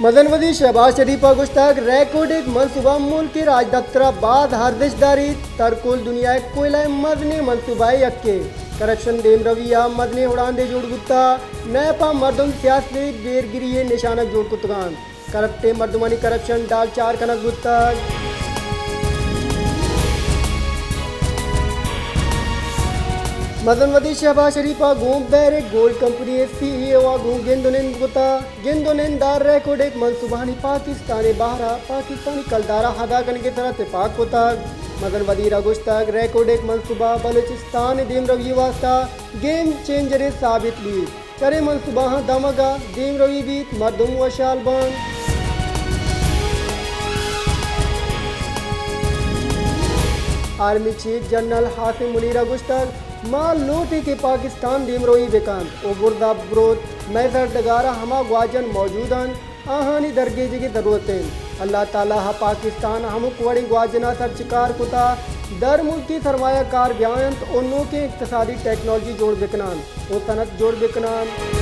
مزن وزیر شہباز شریف ءَ گوشتگ، ریکوڈک منصوبہ ملک ءِ راجدپتر ءَ باز ارزشت داریت، تر کل دنیا ءِ کوئلہ ءِ مزنیں منصوبہ ءِ یکے۔ کرپشن دیمروی ءَ مزنیں اڑاندے جوڑ بوتگ، نیپ ءَ مردم سیاسی بیرگری ءِ نشانگ جوڑ کتگ انت۔ کرپٹیں مردمانی کرپشن ڈال چار کنگ بوتگ۔ مزن وزیر شہباز شریف ءَ گوں بیرک گولڈ کمپنی ءِ سی ای او ءَ گوں گند ءُ نند کتگ۔ گند ءُ نند ءَ ریکوڈک منصوبہانی پاکستان ءِ بہر ءَ پاکستانی کلدار ءَ ادا کنگ ءِ سرا تپاک کتگ۔ مزن وزیر ءَ گوشتگ، ریکوڈک منصوبہ بلوچستان ءِ دیمروی ءِ واستہ گیم چینجرے ثابت بیت۔ چرے منصوبہاں دمگ ءَ دیمروی بیت، مردم وشحال بنت۔ آرمی چیف جنرل عاصم منیر ءَ گوشتگ، ما لوٹیں کہ پاکستان دیمروی بہ کنت ءُ برز ءَ بروت مئے زرڈگار ءَ ہما گواجن موجود انت، آہانی درگیجگ ءِ ضرورت انت۔ اللہ تعالی ءَ پاکستان ءَ ہمک وڑیں گواجن ءَ سرچکار کتگ، درملکی سرمایہ کار بیاینت ءُ نوکیں اقتصادی ٹیکنالوجی جوڑ بکننت ءُ صنعت جوڑ بکننت۔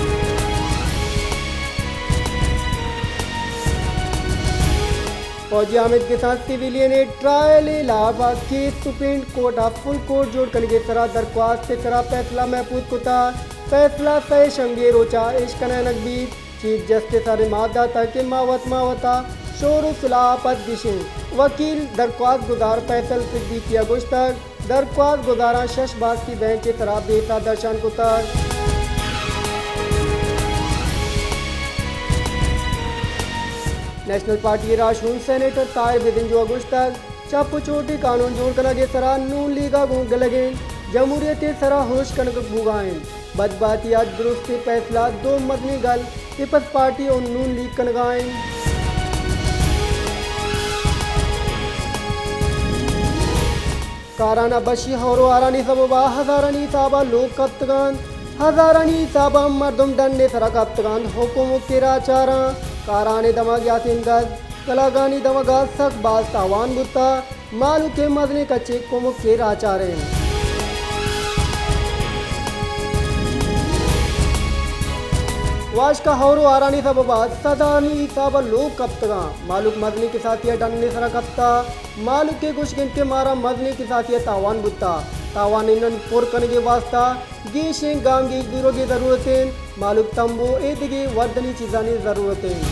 فوجی آمید گساں سویلین ءِ ٹرائل ءِ لاپ ءَ کیس سپریم کورٹ ءَ فل کورٹ جوڑ کنگ ءِ سرا درخواست ءِ سرا فیصلہ محفوظ کتگ۔ فیصلہ سئے شنبے ءِ روچ ءَ اش کنائینگ بیت۔ چیف جسٹس ءَ ریمارک داتگ کہ ما وت ما وت ءَ شور ءُ سلاہ ءَ پد گشیں۔ وکیل درخواست گزار فیصل صدیقی ءَ گوشتگ، درخواست گزاراں شش باسکی بینچ ءِ سرا بیسہ درشان کتگ۔ نیشنل پارٹی ءِ راہشون سینیٹر طاہر بزنجو ءَ گوشتگ، چپ ءُ چوٹیں قانون جوڑ کنگ ءِ سرا نون لیگ ءَ گوں گلگ انت، جمہوریت ءِ سرا ہرش کنگ بوگا انت۔ بدباتی ءَ درستیں فیصلہ دو مزنیں گل پیپلز پارٹی ءُ نون لیگ کنگا انت۔ کاران ءَ بشی ہور ءُ ہارانی سبب ءَ ہزارانی حساب ءَ لوگ کپتگ انت، ہزارانی حساب ءَ مردم ڈن ءِ سرا کپتگ انت، حکومت ءِ راہچاراں۔ کاران ءِ دمگ یاسین گز کلاگانی دمگ ءَ سک باز تاوان بوتگ۔ مہلوک ءِ مزنیں کچے کمک ءِ راہچار انت۔ واشکا ہور ءُ ہارانی سبب ءَ سدانی حساب ءَ لوگ کپتگ انت۔ مہلوک مزنیں کساسی ءَ ڈن ءِ سرا کپتگ۔ مہلوک ءِ گوشگ انت کہ مارا مزنیں کساسی ءِ تاوان بوتگ۔ تاوان اناں پر کنگ ءِ واستہ گیشیں گامگیج زورگ ءِ ضرورت انت، مہلوک تمبو ءُ اے دگہ وردنی چیزانی ضرورت انت۔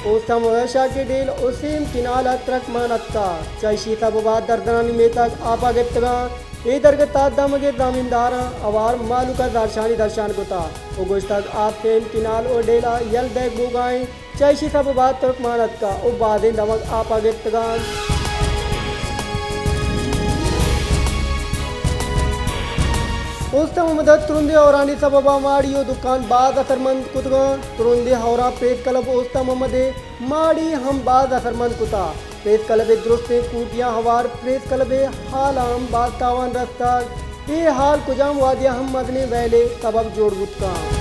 اوست ءَ مہر شاہ ءِ ڈیل حسین کینال ءَ ترک مان اتکگ، چہ ایشی سبب ءَ دردنانی میتگ آپ ءَ گپتگ انت۔ اے درگت ءَ دمگ ءِ زمینداراں ہوار مہلوک ءَ زہرشانی درشان کتگ ءُ گوشتگ، حسین کینال ءُ ڈیل ءَ یل دئیگ بوگا انت۔ چہ ایشی سبب ءَ ترک مان اتکگ ءُ بازیں دمگ آپ ءَ گپتگ انت۔ اوست محمد ءَ ترندیں ہورانی سبب ءَ ماڑی ءُ دکان باز اثرمند کتگ انت۔ ترندیں ہوراں پریس کلب اوست محمد ءِ ماڑی ہم باز اثرمند کتگ۔ پریس کلب ءِ درستیں کوٹیاں ہوار پریس کلب ءِ ہال ءَ ہم باز تاوان رستگ۔ اے ہال کجام وہدے ءَ ہم مزنیں ویل ءِ سبب جوڑ بوت کنت۔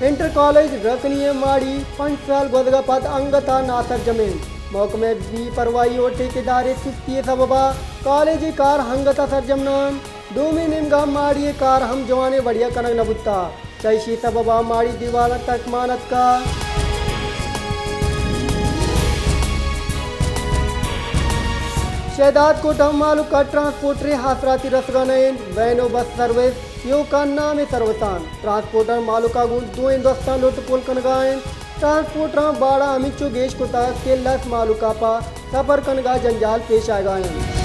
انٹر کالج رکنی ءِ ماڑی پنچ سال گوزگ ءَ پد انگت ءَ ناسرجم انت۔ محکمہ ءِ بے پرواہی ءُ ٹھیکیدار ءِ سستی ءِ سبب ءَ کالج ءِ کار انگت ءَ سرجم نہ انت۔ دومی نیمگ ءَ ماڑی ءِ کار ہم جوانیں وڑے ءَ کنگ نہ بوتگ۔ چہ ایشی سبب ءَ ماڑی دیوال ءَ ترک مان اتکگ۔ شہداد کوٹ ءَ مہلوک ءَ ٹرانسپورٹر ءِ آسراتی رسگ ءَ نہ انت، وین ءُ بس سروس ایوک ءَ نام ءِ سروساں۔ ٹرانسپورٹر مہلوک ءَ گوں دوئیں دستاں لٹ ءُ پل کنگ ءَ انت۔ ٹرانسپورٹراں باڑہ ہمینچو گیش کتگ کہ لس مہلوک ءَ پہ سفر کنگ ءَ جنجال پیش آیگ ءَ انت۔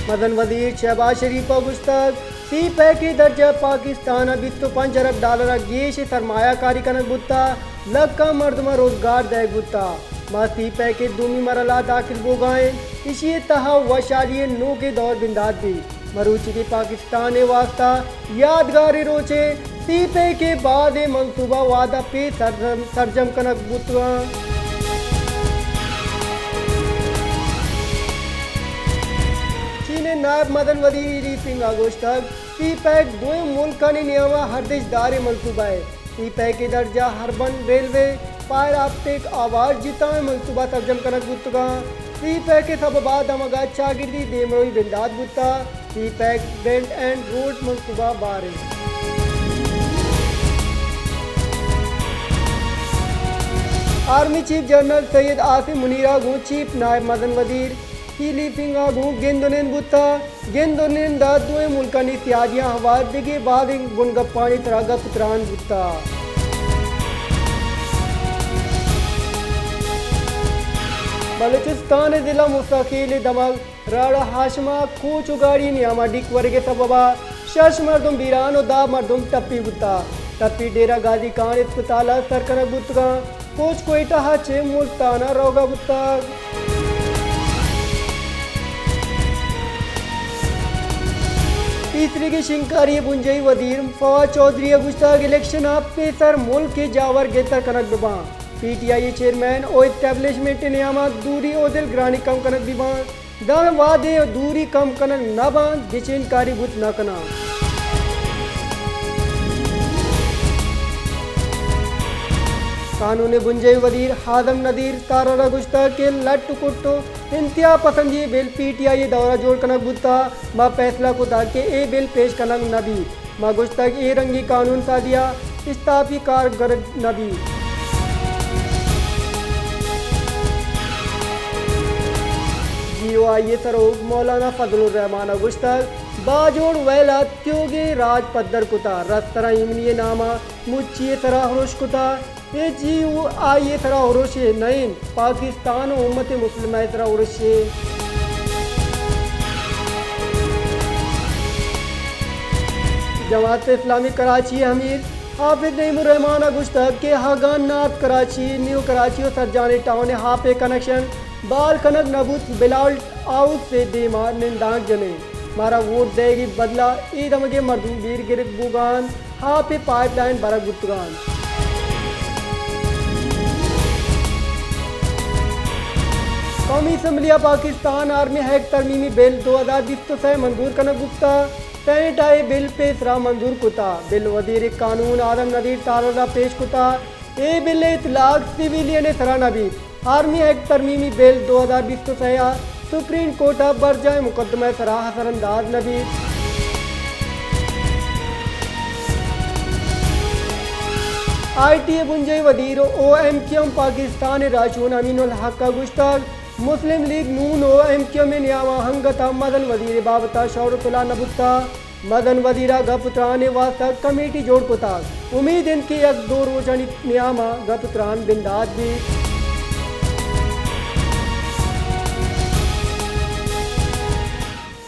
مزن وزیر شہباز شریف ءَ گوشتگ، سی پیک ءِ درج ءَ پاکستان ءَ بیست ءُ پنچ ارب ڈالر ءَ گیش ءِ سرمایہ کاری کنگ بوتگ، لکاں مردماں روزگار دئیگ بوتگ۔ ما سی پیک ءِ دومی مرحلہ ءَ داخل بوگ ءَ ایں، ایشی ءِ تہا وشحالی ءِ نوکیں دور بندات بیت۔ مروچیگیں پاکستان ءِ واستہ یادگاریں روچے، سی پیک ءِ بازیں منصوبہ وعدہ پہ سرجم، سرجم کنگ بوتگ انت۔ چین ءِ نائب مزن وزیر لی پنگ ءَ گوشتگ، سی پیک دوئیں ملکانی نیام ءَ ارزشت داریں منصوبہ ءِ سی پیک ءِ درجہ ءَ ہربند ریلوے فائبر آپٹک آواز جتائیں منصوبہ سرجم کنگ بوتگاں۔ سی پیک ءِ سبب ءَ دمگ ءَ چاگردی دیمروئی بندات بوتا۔ سی پیک بیلٹ اینڈ روڈ منصوبہ بار انت۔ آرمی چیف جنرل سید عاصم منیر ءَ گوں چیف نائب مزن وزیر ہی لینفنگ ءَ گوں گند ءُ نند بوتا۔ گند ءُ نند ءَ دوئیں ملکانی سیادیاں ہوار دگہ بازیں بنگپانی سرا گپ ءُ تران بوتا۔ بلوچستان ءِ ضلع مستقل ءِ دمگ راڑہ ہاشم ءَ کوچ ءُ گاڑی نیام ءَ ڈیک ورگ ءِ سبب ءَ شش مردم بیران ءُ دہ مردم ٹپی بوتا۔ ٹپی ڈیرہ غازی خان اسپتال ءَ سر کنگ بوتگاں۔ کوچ کوئٹہ ءَ چہ ملتان ءَ روگ ءَ بوتگ۔ پیسریگیں شنگکاری ءِ بنجاہی وزیر فواد چوہدری ءَ گوشتگ، الیکشن ءَ پیسر ملک ءِ جاور گہتر کنگ بہ باں۔ پی ٹی آئی ءِ چیئرمین ءُ اسٹیبلشمنٹ ءِ نیام ءَ دوری ءُ دلگرانی کم کنگ بہ باں۔ داں وعدے ءُ دوری کم کنگ نہ باں، گچین کاری بوت نہ کناں۔ قانون ءِ بنجاہی وزیر اعظم ندیر تارڑ ءَ گوشتگ کہ لٹ ءُ کٹ ءُ انتہا پسندی ءِ بل پی ٹی آئی ءِ دور ءَ جوڑ کنگ بوتگ، ما فیصلہ کتگ کہ اے بل پیش کنگ نہ بیت۔ ما گوشتگ اے رنگیں قانون سازی ءَ اشتافی کار گرگ نہ بیت۔ جی او آئی ءِ سروک مولانا فضل الرحمان ءَ گوشتگ، باجوڑ ویل ءَ تیوگیں راج پدر کتگ، رستراں ایمنی ءِ نام ءَ مچی ءِ سرا ہروش کتگ۔ اے جی او آئی ءِ سرا ہروشے نہ انت، پاکستان ءُ امت مسلمہ ءِ سرا ہروشے۔ جماعت اسلامی کراچی ءِ امیر حافظ نعیم الرحمان ءَ گوشتگ کہ اگاں نارتھ کراچی، نیو کراچی ءُ سرجانیں ٹاؤن ءِ آپ ءِ کنکشن بحال کنگ نہ بوت، بلاول ہاؤس ءِ دیما نندانک جنیں۔ مارا ووٹ دئیگی بدلا اے دمگیں مردم بیر گرگ بوگان، آپ ءِ پائپ لائن برگ بوتگان۔ قومی اسمبلی ءَ پاکستان آرمی ایکٹ ترمیمی بل دو ہزار بیست ءُ سئے منظور کنگ بوتا۔ سینیٹ ءَ اے بل پیسرا منظور کتا۔ بل وزیر قانون اعظم ندیر تارڑ ءَ پیش کتا۔ اے بل ءِ اطلاق سویلین ءِ سرا نہ بیت۔ آرمی ایکٹ ترمیمی بل دو ہزار بیست ءُ سئے ءَ سپریم کورٹ ءَ برجاہیں مقدمہ ءِ سرا اثر انداز نہ بیت۔ آئی ٹی ءِ بنجاہی وزیر ءُ ایم کیو ایم پاکستان ءِ راہشون امین الحق ءَ گوشتگ، مسلم لیگ نون ءُ ایم کیو ایم ءِ نیام ءَ انگت ءَ مزن وزیر ءِ بابت ءَ شور ءُ صلاح نہ بوتگ۔ مزن وزیر ءَ گپ ءُ تران ءِ واستہ کمیٹی جوڑ کتگ۔ امید انت کہ یک دو روچانی نیام ءَ گپ ءُ تران بندات بیت۔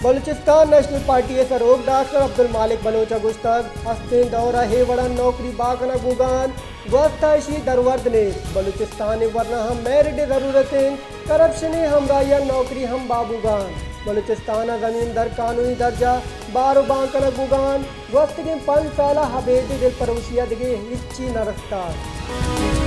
بلوچستان نیشنل پارٹی ءِ سروک ڈاکٹر عبدالمالک بلوچ ءَ گوشتگ، ہستیں دور ءَ اے وڑا نوکری بہا کنگ بوگان، گوست ءَ اشی درورد نیست۔ بلوچستان ءِ ورنا ہم میرٹ ءِ ضرورت انت۔ کرپشن ءِ ہمراہی ءَ نوکری ہم بہا بوگان۔ بلوچستان ءَ زمین در قانونی درجہ بہر ءُ بان کنگ بوگان۔ گوستگیں پنچ سال ءَ ابید ءِ دلپروشی ءَ دگہ ہچی نہ رستگ۔